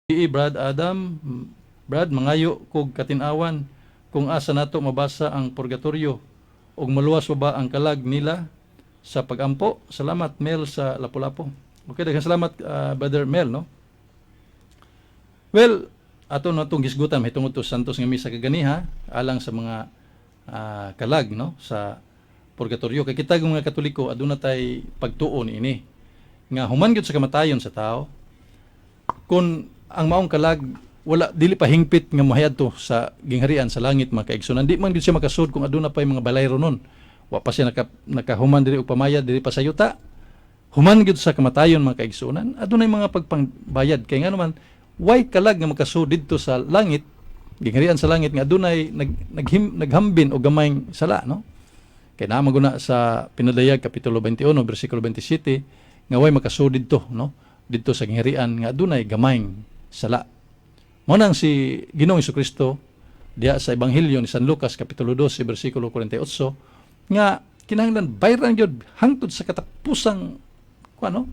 Brad Adam, Brad, mangayo kog katin-awan kung asa nato mabasa ang purgatorio ug maluwas pa ba ang kalag nila sa pagampo? Salamat, Mel sa Lapu-Lapu. Okay, daghang salamat, Brother Mel, no? Well, ato na itong gisgutan mahitungod to Santos nga misa kaganiha alang sa mga kalag, no, sa purgatorio. Kay kita mga Katoliko, aduna tay pagtuo niini nga human gyud sa kamatayon sa tao, kung ang maong kalag wala dili pa hingpit nga mahayadto sa gingharian sa langit, mga kaigsunan, di man gyud siya makasud kung aduna pay mga balayro nun. Wa pa siya nakahuman diri og pamayad diri pa sa yuta. Human gyud sa kamatayon, mga kaigsunan, adunay mga pagpangbayad, kay ngano man way kalag nga makasud didto sa langit, gingharian sa langit, nga adunay naghambin og gamayng sala, no? Kay naa man guna sa Pinadayag kapitulo 21 bersikulo 27 nga way makasud didto, no, didto sa gingharian nga adunay gamayng sala. Mao nang si Ginoong Kristo diha sa Ebanghelyo ni San Lucas kapitulo 12 bersikulo 48 nga kinahanglan bayran gyud hangtod sa katapusang kuano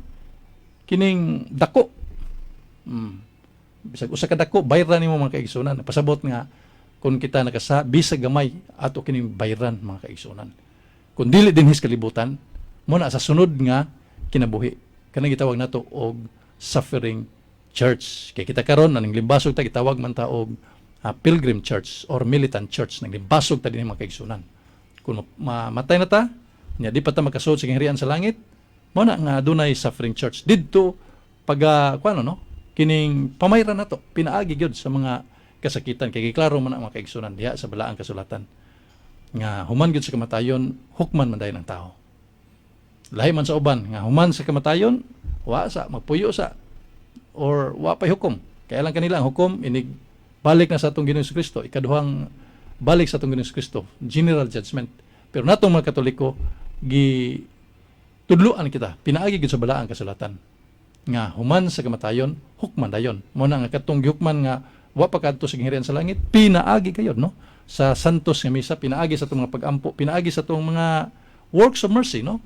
kining dako. Bisag usa ka dako bayran nimo, mga kaigsunan. Pasabot nga kung kita nakasa bisag gamay, ato kining bayran, mga kaigsunan. Kung dili dinhi sa kalibutan, mo na sa sunod nga kinabuhi, kanang gitawag nato og suffering church. Kay kita karon naglimbasog ta, gitawag man ta og pilgrim church or militant church. Naglimbasog ta dinhi, mga kaigsunan. Kung mamatay na ta nya di pa ta makasuod sa gingharian sa langit, mo na nga adunay suffering church didto pag kuano, no, kining pamayra nato pinaagi gyud sa mga kasakitan, kay giklaro man ang mga kaigsunan diha sa Balaang Kasulatan nga human gyud sa kamatayon, hukman man dayon ang tao. Lahi man sa uban nga human sa kamatayon wa sa magpuyo sa or wa pay hukom. Kaya lang kanila ang hukom inig balik na sa atong Ginoong Kristo, ikaduhang balik sa atong Ginoong Kristo, general judgment. Pero natong mga Katoliko, gi tudluan kita pinaagi gyud sa Balaang Kasulatan nga human sa kamatayon, hukman dayon. Mo na nga katong gihukman nga wa pa kadto sa gingharian sa langit, pinaagi kayo, no, sa Santos nga Misa, pinaagi sa atong mga pagampo, pinaagi sa atong mga works of mercy, no,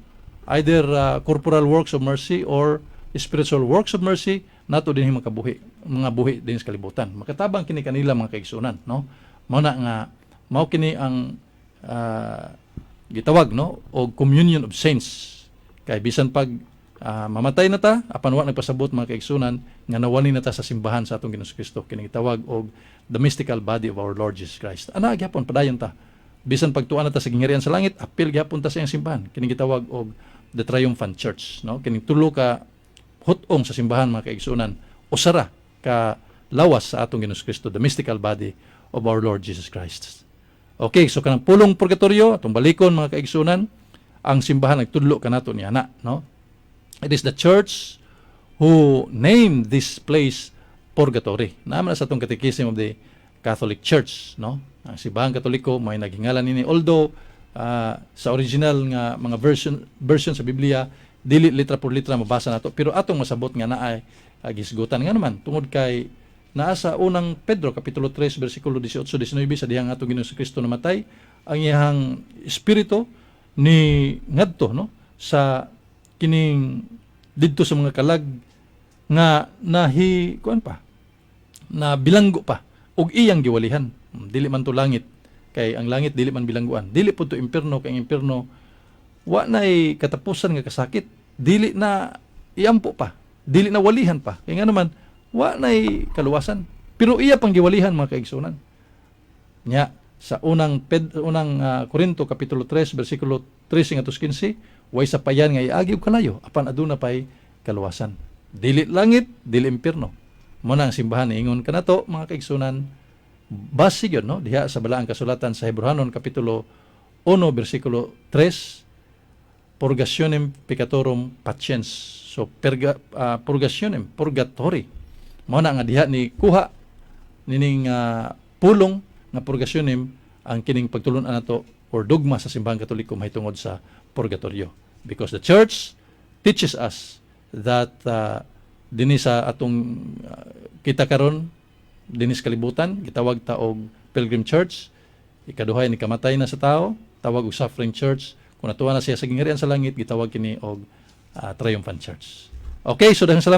either corporal works of mercy or spiritual works of mercy nato dinhi makabuhi mga buhi din sa kalibutan. Makatabang kini kanila, mga kaigsunan, no? Mao na nga mao kini ang gitawag, no, og communion of saints, kay bisan pag mamatay na ta, apan wa nagpasabot, mga kaigsunan, nga nawani na ta sa simbahan sa atong Ginoong Kristo, kini gitawag og the mystical body of our Lord Jesus Christ. Ana gyapon padayon ta bisan pagtuan na ta sa gingharian sa langit, apil gyapon ta sa iyang simbahan, kini gitawag og the triumphant church, no? Kining tulo ka hut-ong sa simbahan, mga kaigsunan, usara ka lawas sa atong Ginoong Kristo, the mystical body of our Lord Jesus Christ. Okay, so kanang pulong purgatorio, atong balikon, mga kaigsunan, ang simbahan nagtudlo kanato niya na, no? It is the church who named this place purgatory. Naman sa atong Catechism of the Catholic Church, no? Ang Simbahan Katoliko may naghingalan nini, although sa original nga mga version version sa Biblia dili litra por litra mabasa nato, pero atong masabot nga naay gisgutan nga naman tungod kay naa sa Unang Pedro kapitulo 3 bersikulo 18 19, sa dihang atong Ginoong Kristo namatay, ang iyang espiritu ni ngadto, no, sa kining didto sa mga kalag nga nahi kuan pa, na bilanggo pa, ug iyang giwalihan. Dili man to langit, kay ang langit dili man bilangguan. Dili pud to impierno, kay ang impierno wa nay katapusan nga kasakit, dili na iampo pa, dili na walihan pa, kay nga naman wa nay kaluwasan. Pero iya pang giwalihan, mga kaigsunan. Nya sa unang Korinto kapitulo 3 bersikulo 13 ngadto 15, way sapayan nga iagi og kalayo, apan aduna pay kaluwasan. Dili langit, dili impierno. Mo na ang simbahan niingon kanato, mga kaigsunan, base gyud, no, diha sa Balaang Kasulatan sa Hebreohanon kapitulo 1 bersikulo 3, purgationem peccatorum patiens. So purgationem, purgatory. Mo na nga diha ni kuha nining pulong nga purgationem ang kining pagtulun-an nato or dogma sa Simbahang Katoliko mahitungod sa purgatorio, because the church teaches us that dinhi sa atong kita karon dinhi sa kalibutan, gitawag ta og pilgrim church. Ikaduhay, ni kamatay na sa tao, tawag og suffering church. Kung natuwa na siya sa gingharian sa langit, gitawag kini og triumphant church. Okay, so daghang salamat.